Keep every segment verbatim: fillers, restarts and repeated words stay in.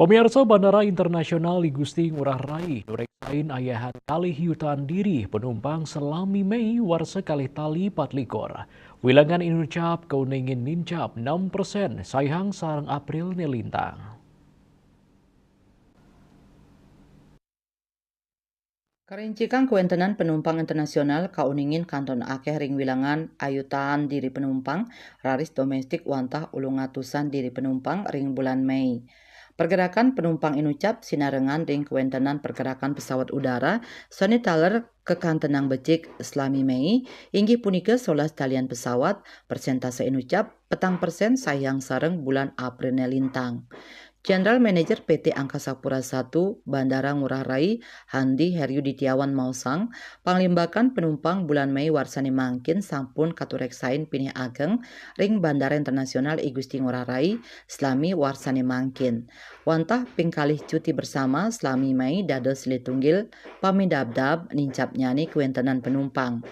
Pemirsa, Bandara Internasional I Gusti Ngurah Rai nureksain ayahan kalih yutaan diri penumpang salami Mei warsa kalih tali patlikur. Wilangan inucap kauningin nincap enam persen saihang sareng April nélintang. Karincikang kawéntenan penumpang internasional kauningin kantun akéh ring wilangan ayutaan diri penumpang, raris doméstik wantah ulung atusan diri penumpang ring bulan Mei. Pergerakan penumpang inucap sinarengan ring kawéntenan pergerakan pesawat udara sané taler kakantenang becik salami Mei, inggih punika solas talian pesawat, persentase inucap petang persen saihang sareng bulan April nélintang. General Manager P T Angkasa Pura satu Bandara Ngurah Rai, Handi Heryuditiawan maosang, panglimbakan penumpang bulan Mei warsané mangkin sampun katureksain pinih ageng ring Bandara Internasional I Gusti Ngurah Rai salami warsané mangkin. Wantah ping kalih cuti bersama salami Mei dados silih tunggil pamidabdab nincapnyané kawéntenan penumpang.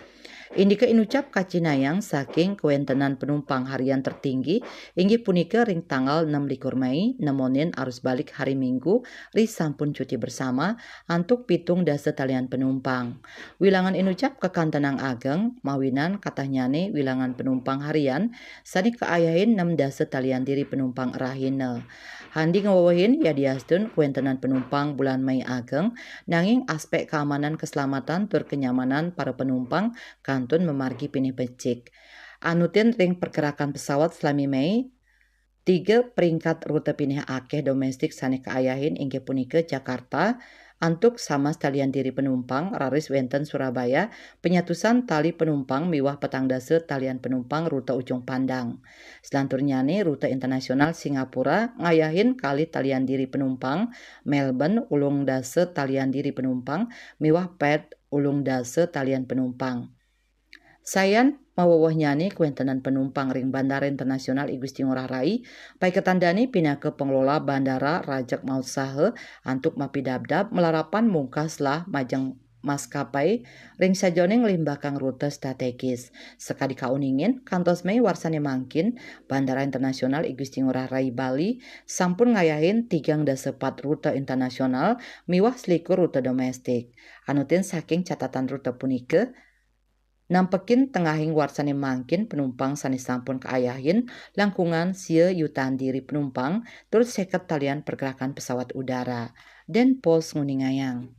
Indiké inucap kacihnayang saking kawéntenan penumpang harian tertinggi, inggih punika ring tanggal enam likur Mei, nemonin arus balik hari Minggu, ri sampun cuti bersama, antuk pitung dasa talian penumpang. Wilangan inucap kakantenang ageng, mawinan katahnyané wilangan penumpang harian sané kaayahin enam dasa talian diri penumpang rahina. Handi ngwewehin yadiastun kawéntenan penumpang bulan Mei ageng, nanging aspék kaamanan, keselamatan, tur kenyamanan para penumpang kantun mamargi pinih becik. Anutin ring pergerakan pesawat salami Mei, tiga peringkat rute pinih akéh doméstik sané kaayahin inggih punika Jakarta, antuk samas talian diri penumpang, raris wénten Surabaya, penyatusan tali penumpang miwah petang dasa talian penumpang rute Ujung Pandang. Selanturnyané rute internasional Singapura ngayahin kalih talian diri penumpang, Melbourne ulung dasa talian diri penumpang, miwah Perth ulung dasa talian penumpang. Sayan mawewehnyané kawéntenan penumpang ring Bandara Internasional I Gusti Ngurah Rai, paiketan dané pinaka pengelola bandara rajeg mautsaha antuk mapidabdab malarapan mungkah selah majeng maskapai ring sajeroning nglimbakang rute strategis. Sakadi kauningin, kantos Mei warsané mangkin, Bandara Internasional I Gusti Ngurah Rai Bali sampun ngayahin tigang dasa pat rute internasional miwah selikur rute doméstik. Anutin saking catatan rute punika, nampekin tengahing warsané mangkin penumpang sané sampun kaayahin langkungan sia yutaan diri penumpang tur seket talian pergerakan pesawat udara. Denpos nguningayang.